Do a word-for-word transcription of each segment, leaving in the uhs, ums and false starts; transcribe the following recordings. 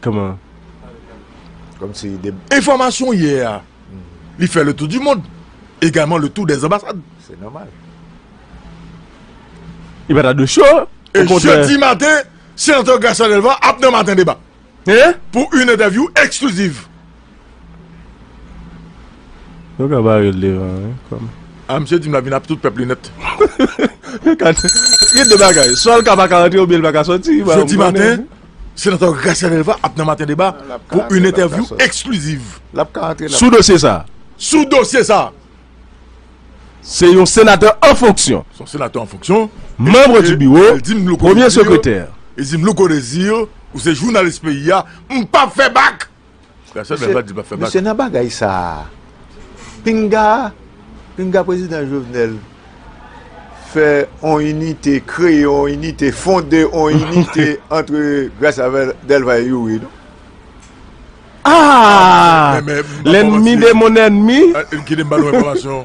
Kòman? Kòmsi de enfòmasyon yè a, li fè le tour du monde, également le tour des ambassades. Se nòmal. Li pa ta dwe cho. E jedi maten, senatè Gracia Delva ap nan Maten Deba. Hein? Pou yon entèvyou eksklizif. Yo ka bare l devan, wi, kòm. A, misye di m l ap vin ak tout pèp li nèt. Gen de bagay. Swa l ka pa ka rantre oubyen l pa ka sòti. Jedi maten, senatè Gracia Delva ap nan Maten Deba pou yon entèvyou eksklizif. L ap ka rantre, l ap ka rantre. Sou dosye sa. Sou dosye sa. Se yon senatè an fonksyon. Se yon senatè an fonksyon. Manm di biwo, premye sekretè. E di m, Louko Désir, ou se jounalis peyi a, m p ap fè bak. Pèsonn pa di pa fè bak. Mesye, nan bagay sa a, pinga, pinga prezidan Jovenel fè on inite, kreye on inite, fonde on inite ant Gracia Delva e Youri, non? Ah! Lènmi de mon ènmi. Kite m ba nou enfòmasyon.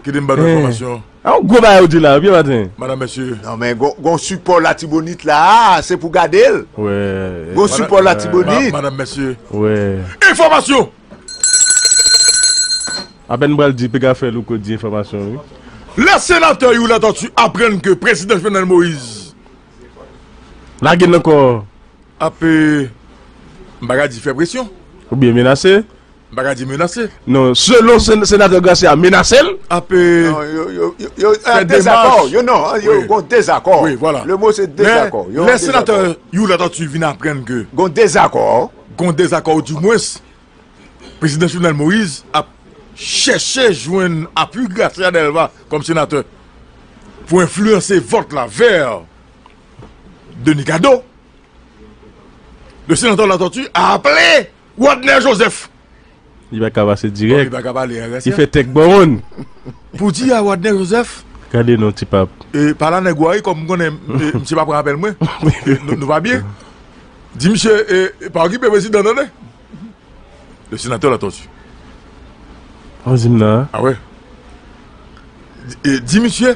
Kite m ba nou enfòmasyon. A, yon gwo bagay ou di la, byen maten. Madanm, mesye. Non, men gon, gon sipò Latibonit la, se pou gade l. Gon sipò Latibonit. Madanm, mesye. Enfòmasyon! Apèn m pral di, piga fè Louko di enfòmasyon, wi. Lè senatè Youri Latortue aprann ke prezidan Jovenel Moïse lage l ankò. Ap, m pa ka di fè presyon. Oubyen menase. M pa ka di menase. Non, selon sen-, senatè Gracia, menase l. Ap, non, yo, yo, yo, yo, fè demach. Dezakò, yo non, yo gon dezakò. Wi, vwala. Le mo se dezakò. Men lè senatè Youri Latortue vin aprann ke gon dezakò. Gon dezakò, ou di mwens, prezidan Jovenel Moïse ap chèche jwenn apui Gracia Delva kòm senatè pou enfliyanse vòt la vè Denis Cadeau. Le senatè Latortue a aple Wadner Joseph. Li pa ka pase dirèk. Li pa ka pale a Gracia. Li fè tèk bò wonn. Pou di a Wadner Joseph. Gade non, ti pap. E pa la nèg ou a ye, kòm m konnen, e, misye pa pran apèl mwen. E, nou, nou pa byen. Di misye, e, e, pa okipe prezidan, tande. Le senatè Latortue. An di m nan. A wè. Di, e, di misye,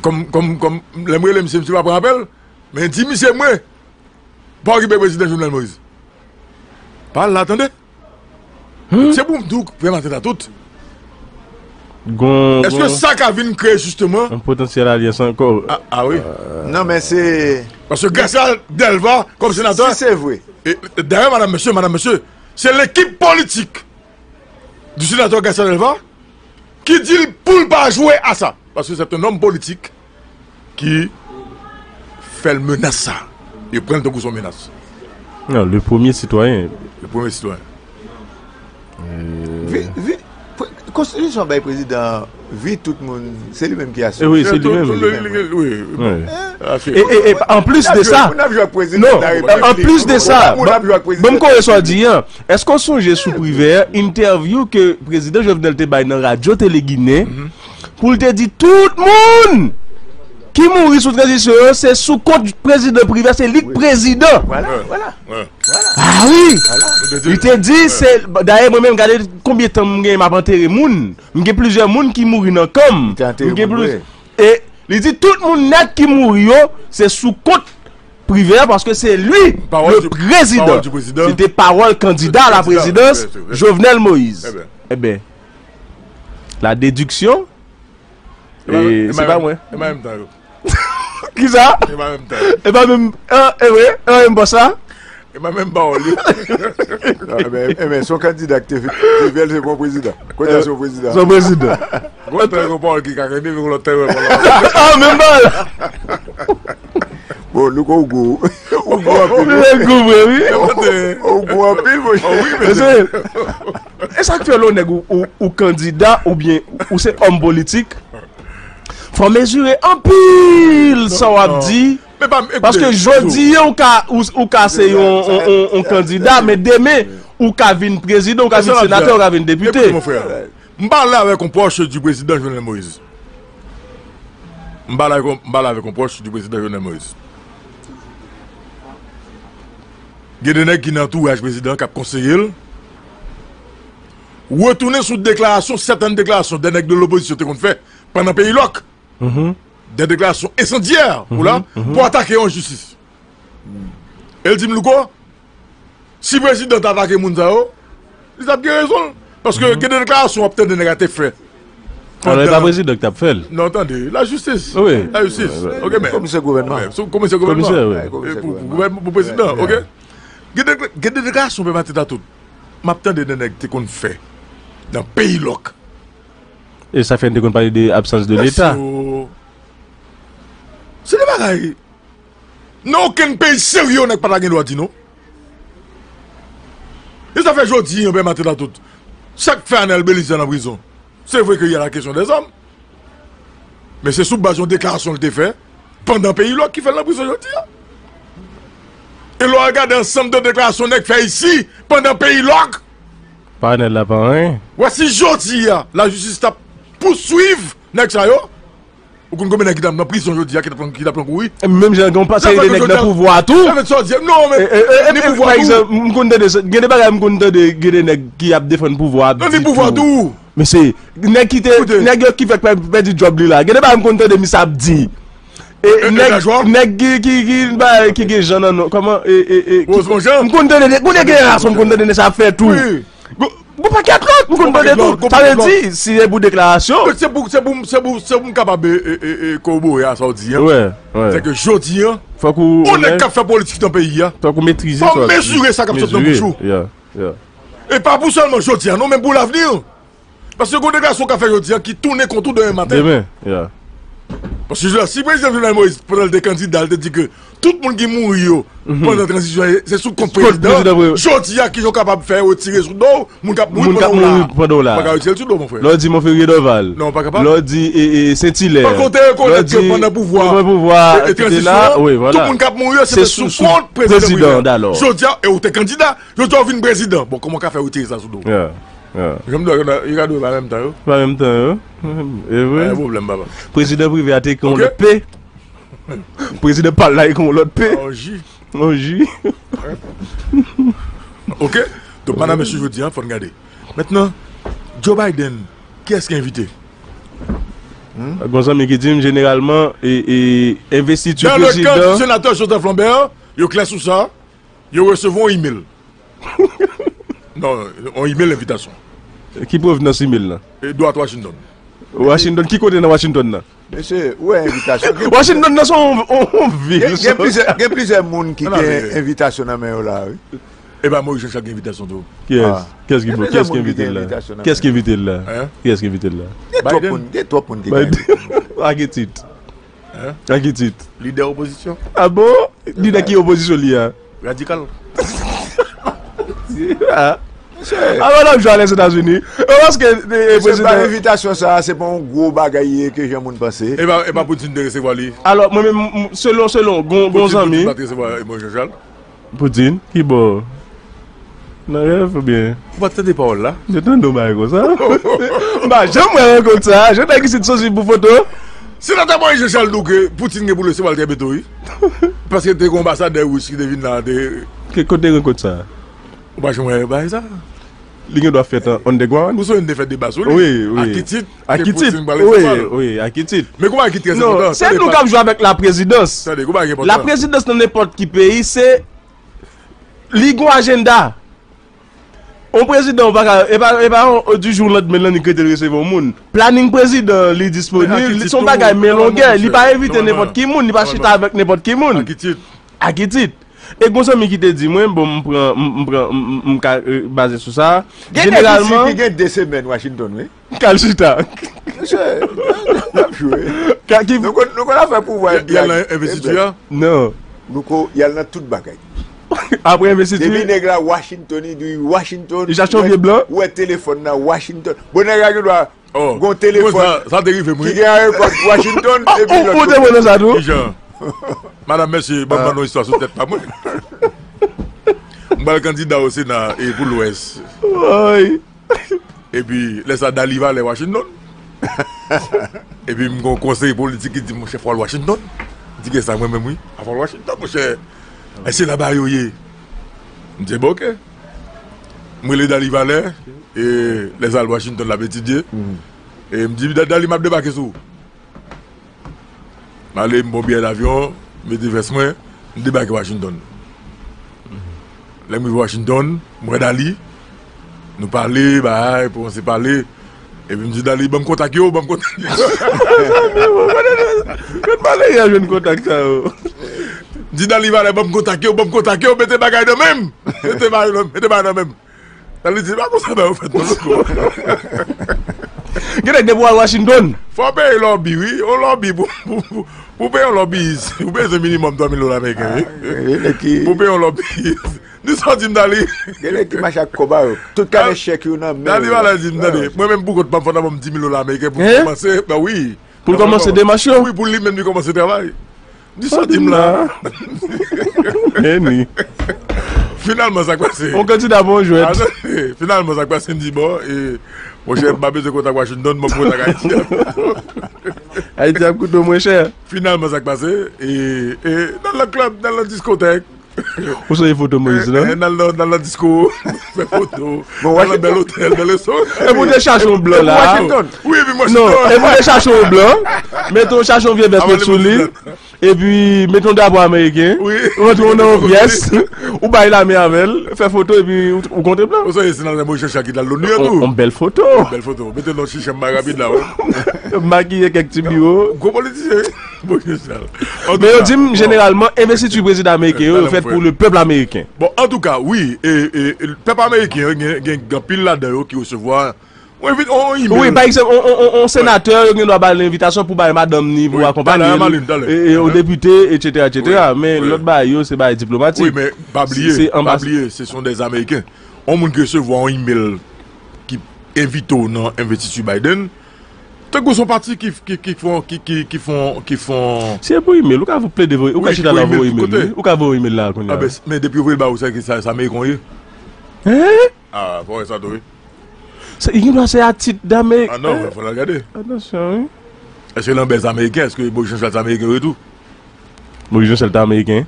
kòm, kòm, kòm, lè m rele misye, misye pa pran apèl, men di misye mwen, pa okipe prezidan Jovenel Moïse. Pa al la, tande. Se pou m di w, vrèman, tèt a tout. Gon, èske sa ka vin kreye, jisteman, yon potansyèl alyans ankò? A, a wi. Non, men se paske Gracia Delva, kòm senatè, si se vre. E, dayè, madanm, mesye, madanm, mesye, se lekip politik di senatè Gracia Delva ki di l pou l pa jwe a sa. Paske se yon nonm politik ki fè l menas sa. Yo pran l tankou se yon menas. Non, le premye sitwayen. Le premye sitwayen. Vi, vi, pre-, konstitisyon bay prezidan vi tout moun, se li menm ki asire. E wi, se li menm. Wi. E, e, e, an plis de sa, non, an plis de sa, ban m kore sa w di an. Èske w sonje sou Privè, entèvyou ke prezidan Jovenel te bay nan radyo Tele Ginen, pou l te di tout moun ki mouri sou tranzisyon yo, se sou kont prezidan Privè, se li k prezidan. Vwala, vwala. A wi! Li te di, se, dayè, mwen menm, gade konbyen tan m gen m ap antere moun. M gen plizyè moun ki mouri nan kan m. M gen plizyè. E li di tout moun nèt ki mouri yo, se sou kont Privè, paske se li le prezidan. Se te pawòl kandida a la prezidans, Jovenel Moïse. Eben, la déduction, e, se pa mwen. E pa menm tan yo. Kisa? E pa menm tan yo. E pa menm, e, e vre, e pa menm bòs la. E pa menm pawòl yo. Non, men, e men, se yon kandida ki te vin, te vin se bon prezidan. Kote se yon prezidan? Se yon prezidan. Gon tan gon pawòl ki ka kenbe, men gon lòt tan yo pawòl la. A, menm pawòl la. Bon, nou kon ou gou. Ou gou anpil. Ou gou vre, wi. Ou gou anpil, monchè. E sa k fè lè w nèg ou, ou, ou kandida oubyen ou se òm politik, fò w mezire anpil sa w ap di. Paske jodi a ou ka, ou, ou ka se yon, yon, yon, yon kandida, men demen ou ka vin prezidan, ou ka vin senatè, ou ka vin depite. Ekoute, mon frè. M pale avèk yon pwòch du prezidan Jovenel Moïse. M pale avèk, m pale avèk yon pwòch du prezidan Jovenel Moïse. Gen de nèg ki nan antouraj prezidan k ap konseye l. Retounen sou deklarasyon, sèten deklarasyon de nèg de lopozisyon te konn fè pandan peyi lòk. De deklarasyon ensandyè pou la, pou atake yon jistis. E l di m, Louko, Si prezidan t atake moun sa yo, li t ap gen rezon l. Paske gen de deklarasyon w ap tande nèg la te fè. Alò, e pa prezidan ki t ap fè l. Non, tande, lajistis. Wi. Lajistis. Ok, men. Komisè gouvènman. Komisè gouvènman. Komisè, wi. Pou prezidan, ok. Gen de deklarasyon pè Maten Tatout m ap tande de nèg te konn fè nan peyi lòk. E sa fè n te konn pale de absans de Leta. Se de bagay. Nan okenn peyi serye, yon nèg pa ta gen dwa di non. E sa fè jodi an, pè Maten Tatout, sa k fè Arnel Belizaire nan prizon? Se vre ke y a la kesyon dèzòm. Men se sou baz yon deklarasyon l te fè pandan peyi lòk ki fè l nan prizon jodi a. E lè w al gade ansanm de deklarasyon nèg fè isi pandan peyi lòk, pa Arnel la pa anyen. Wè si jodi a lajistis t ap pouswiv nèg sa yo, ou konn konbyen nèg ki t ap nan prizon jodi a ki t ap pran, ki t ap pran kouri? Menm jan gen yon seri de nèg nan pouvwa a tou. Sa vle di non, men ni pouvwa tou. Pa egzanp, m konn tande gen de bagay m konn tande gen de nèg ki ap defann pouvwa ap di tou. Mesye, nèg ki te, nèg yo ki fèk pèdi djòb li la. Gen de bagay m konn tande misye ap di. E nèg, nèg ki, ki, ki, ki gen jan nan non, kòman, e, e, e, m konn tande, gen de rason m konn tande sa ap fèt tou. Gon pakèt lòt m konn tande tou. Sa vle di, si se pou deklarasyon. Se pou, se pou, se pou, se pou m kapab, e, e, e, e, kowobore a sa w di an. Wè, wè. Se ke jodi an, fòk ou, yon nèg k ap fè politik nan peyi a, fòk ou metrize sa w ap di. Fò w mezire sa k ap sot nan bouch ou. E pa pou sèlman jodi a, non, men pou lavni. Paske gon deklarasyon w ka fè jodi a ki tounen kont ou demen maten. Demen, yeah. Paske si prezidan Jovenel Moïse, pandan l te kandida, l te di ke tout moun ki mouri yo pandan tranzisyon an, se sou kont prezidan an. Jodi a, kijan w kapab fè retire sou do w moun k ap mouri pandan w la? Pa ka retire l sou do w, mon frè. Lè w di Monferrier Dorval. Non, pa kapab. Lè w di, e, e, Saint-Hilaire. Fòk ou te rekonèt ke pandan pouvwa e, e tranzisyon an, tout moun k ap mouri yo, se te sou kont prezidan Moïse. Jodi a, e ou te kandida, jodi a ou vin prezidan. Bon, kòman w ka fè retire sa sou do w? Yeah. Janm dwe, yo ka dwe pa menm tan yo. Pa menm tan yo. E vre. Pa gen pwoblèm, papa. Prezidan prive a te ekri yon lòt P. Prezidan pa l la ekri yon lòt P. Yon ji. Yon ji. Ok. Donk, madanm, mesye, jodi a, fò n gade. Mentnan, Joe Biden, kiyès ki envite? Gon zanmi ki di m, jeneralman, e, e, envestiti prezidan. Dans le cas du sénateur Joseph Lambert, yo klè sou sa. Yo resevwa yon imèl. Non, yon imèl envitasyon. Ki pwovenans imèl lan? Edward Washington. Washington, ki kote nan Washington nan? Mesye, ou wè envitasyon. Washington nan se yon, yon, yon vil. Gen, gen plizyè, gen plizyè moun ki gen envitasyon nan men yo la, wi. E pa Moïse Jean Charles gen envitasyon tou. Kiyès? Kiyès ki, kiyès ki envite l la? Kiyès ki envite l la? Kiyès ki envite l la? Gen twòp moun, gen twòp moun ki gen envitasyon. A ki tit? An ki tit? Lidè opozisyon. A bon? Lidè ki opozisyon li a? Radikal. A. Alò, n ap jwe a Lèzetazini. E paske, e, prezidan. Se pa envitasyon sa, se pa yon gwo bagay ye ke jan moun panse. E pa, e pa Putin te resevwa li. Alò, mwen menm, m, selon, selon, gon, gon zanmi. Putin pa t resevwa Emmanuel Jean Charles. Poutine? Ki bò? Nan rèv oubyen? Ou pa t tande pawòl la? Yo tande yon bagay konsa. M pa janm wè rankont sa. Jan nèg isit sansib pou foto. Senatè Moïse Jean Charles di w ke Poutine gen pou l resevwa l trè byento, wi. Paske te gen yon anbasadè ris ki te vin la, te. Ki kote rankont sa? Ou pa janm wè bagay sa? Li gen dwa fèt an underground. Ou sonje n te fè deba sou li? Wi, wi. A ki tit? A ki tit? Wi, wi, a ki tit? Men kòman a ki tit? Non, se nou k ap jwe avèk laprezidans. Tande, kòman a ki enpòtan? Laprezidans nan nenpòt ki peyi, se li gon ajanda. On prezidan, ou pa ka, e pa, e pa on, du jour au lendemain, l annik rete l resevwa yon moun. Planin prezidan, li disponib, li se yon bagay men longè, li pa envite nenpòt ki moun, li pa chita avèk nenpòt ki moun. A ki tit? A ki tit? E gon zanmi ki te di mwen, bon, m pran, m, m pran, m, m, m ka, e, baze sou sa. Gen de ki gen de semèn Washington, wi. K al chita. Mesye, n ap jwe. Ka ki. Nou konn, nou konn afè pouvwa. Y al nan envestiti a? Non. Louko, y al nan tout bagay. Apre envestiti. Depi nèg la Washington, li di Washington. Li chache yon vye blan. Ou wè telefòn nan Washington. Bon, nèg la gen dwa. Oh, gon telefòn sa, sa te rive m, wi. Ki gen ankò Washington, epi lòt kote. Ou te wè nan sa tou? Kijan? Madanm, mèsi, ban m ban nou istwa sou tèt pa mwen. M pral kandida o Sena e pou Lwès. Woy. Epi, lè sa, Dali Valè Washington. Epi, m gon konseye politik ki di, monchè, fò w al Washington. M di, gen sa mwen menm, wi. A fò w al Washington, monchè. E se laba yo ye. M di, bon, ok. M rele Dali Valè, e lè sa al Washington, l ap etidye. E m di, Da-, Dali, m ap debake sou ou. M ale, m pran biyè davyon, m mete vès mwen, m debake Washington. Lè m rive Washington, m wè Dali. Nou pale, bay, kòmanse pale. Epi m di Dali, "Ban m kontak yo, ban m kontak yo." Zanmi, mwen, kote, kote Maria jwenn kontak sa yo? M di Dali, "Valè, ban m kontak yo, ban m kontak yo, mete bagay nan men m. Mete bagay nan, mete bagay nan men m." Dali di, "Pa konsa, ba yo fèt, non, loko." Gen nèg depi w al Washington. Fò w peye lòbi, wi. Yon lòbi pou, pou, pou, pou peye yon lòbiyis, ou bezwen minimòm twa mil dola ameriken, wi. Ah, e, nèg ki Pou peye yon lòbiyis. Di sa w di m, Dali. Gen nèg ki mache ak kòb a yo. Tout kanè chèk yo nan men yo. Dali, Valè di m, "Tande, mwen menm pou kont pa m, fò nan ban m dis mil dola ameriken pou m kòmanse." Ben wi. Pou l kòmanse demach yo? Wi, pou li menm li kòmanse travay. Di sa w di m la. Eni. Finalman, sa k pase? On kandida pou yon jwèt. Finalman, sa k pase, m di, "Bon, e, monchè, m pa bezwen kontak Washington, mwen kontak Ayiti." Ayiti ap koute w mwen chè. Finalman, sa k pase? E, e, n al nan klèb, n al nan diskotèk. Ou sonje foto Moïse, non? N al nan, n al nan disko, fè foto. N al nan bèl otèl, bèl restoran. Epi w te chache yon blan la. Washington. Wi, epi Washington. Non, epi w te chache yon blan. Mete w chache yon vye vès, met sou li. Epi mete yon drapo ameriken. Wi. Rantre w nan yon pyès. Ou bay lamen avè l. Fè foto epi ou, ou kontre blan. Ou sonje senatè Moïse Jean Charles ki t al Loni an tou. Yon bèl foto. Bèl foto. Mete non chichè m bay rapid la, wi. Makiye kèk ti biwo. Gwo politisyen. Bon, se sa. Men yo di m, jeneralman, envestiti prezidan ameriken yo, yo fèt pou le pèp ameriken. Bon, antouka, wi, e, e, e, pèp ameriken yo, gen, gen, gen anpil ladan yo ki resevwa yon envi-, yon, yon imèl. Wi, pa egzanp, yon, yon, yon, yon senatè, yo gen dwa ba l envitasyon pou bay madanm ni, pou akonpanye l, e, e, yon depite, etsetera, etsetera. Men lòt bagay yo, se bagay diplomatik. Wi, men pa bliye, pa bliye, se son dè Ameriken. Yon moun ki resevwa yon imèl ki envite w nan envestiti Biden, tankou se yon pati ki, ki, ki fon, ki, ki, ki fon, ki fon. Si e pou imèl, ou ka plede voye, ou ka chita la voye imèl, wi. Ou ka voye imèl la kounye a. Ah, ben, men depi yo voye l ba ou, sa, sa, sa Ameriken w ye? Hein? Ah, fò wè sa tou, wi. Se, gen dwa se a tit dame. Ah non, fò n al gade. Atansyon, wi. Èske l anbèz Ameriken? Èske Moïse Jean Charles se Ameriken wi tou? Moïse Jean Charles te Ameriken?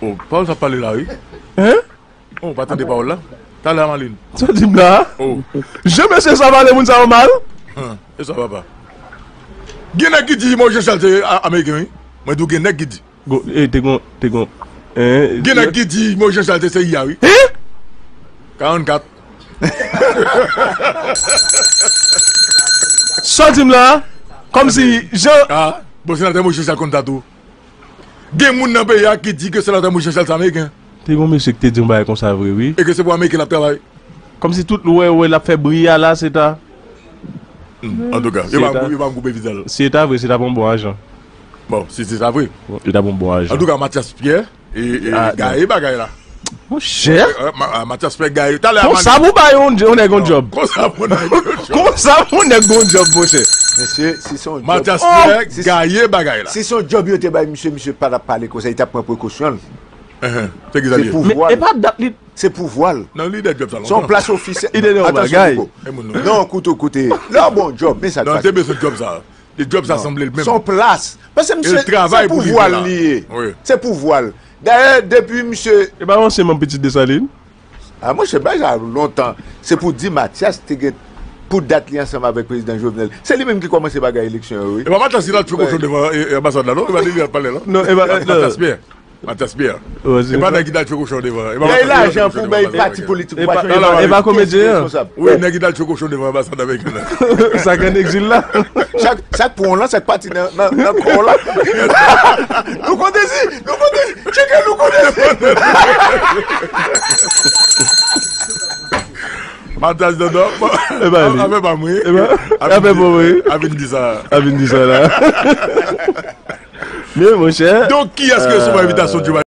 Oh, pawòl sa pale la, wi. Hein? Oh, pa tande pawòl la. Talè a Malin. Sa di m la? Oh. Jan mesye sa pale moun sa yo mal? Hein, e sa papa. Gen nèg ki di Moïse Jean Charles se a-, Ameriken, wi. Mwen di w gen nèg ki di. Go, e, te gon, te gon. Hein, gen nèg ki di Moïse Jean Charles se C I A, wi. Hein? Karannkat. Sa w di m la? Kòmsi jan. Ah, bon, senatè Moïse Jean Charles konn sa tou. Gen moun nan peyi a ki di ke senatè Moïse Jean Charles se Ameriken. Te gon mesye ki te di yon bagay konsa vre, wi. E ke se pou Ameriken l ap travay. Kòmsi tout lè w wè l ap fè bri a la, se ta. Hmm, antouka, yo pa, yo pa koupe viza l. Si e ta vre, se ta pou yon bon ajan. Bon, si se sa vre. Yo ta pou yon bon ajan. Antouka, Mathias Pierre, e, e, gaye bagay la. Monchè. Eh, eh, Ma-, ah, Mathias Pierre gaye. Talè a Malin. Konsa pou bay yon, yon nèg yon djòb. Konsa pou nèg yon djòb. Konsa pou nèg yon djòb, monchè. Mesye, si se yon djòb. Mathias Pierre gaye bagay la. Si se yon djòb yo te bay misye, misye pa t ap pale konsa, li t ap pran prekosyon l. Enhen. Se ki sa l ye? Se pouvwa l. Men e pa dat li. Se pouvwa l. Non, li de djòb sa lontan. Se yon plas ofisyèl. Li te de yon bagay. Atansyon, Louko. E moun nou. Non, koute w kote. Lè w bon djòb, men sa k pase. Non, te bezwen djòb sa. Li djòb sa sanble l menm. Se yon plas. Paske misye, se pouvwa l li ye. Wi. Se pouvwa l. Dayè, depi misye. E pa yon ansyen manm Pitit Desalin? Ah, monchè, bagay sa lontan. Se pou di Mathias te gen pou dat li ansanm avèk prezidan Jovenel. Se li menm ki kòmanse bagay eleksyon yo, wi. E pa Mathias ki t al tchwe kochon devan, e, e, anbasad la, non? E pa li ki t al pale, non? Non, e pa, e, non. Mathias Pierre. Mathias Pierre. E pa nèg ki t al tchwe kochon devan. E pa Mathias Pierre. Bay lajan pou bay pati politik. E pa, e pa, e pa komedyen an. Wi, nèg ki t al tchwe kochon devan anbasad ameriken an. Sa k an egzil la. Sa k, sa k pran w lan, sa k pati nan, nan, nan kò w la. Nou konn dezi, nou konn dezi. Tcheke, nou konn dezi. Mathias Dondon. E pa li. Afè pa mwen. E pa, afè pa mwen. A vin di sa. A vin di sa la. Men, monchè. Donk, kiyès ki resevwa envitasyon Joe Biden?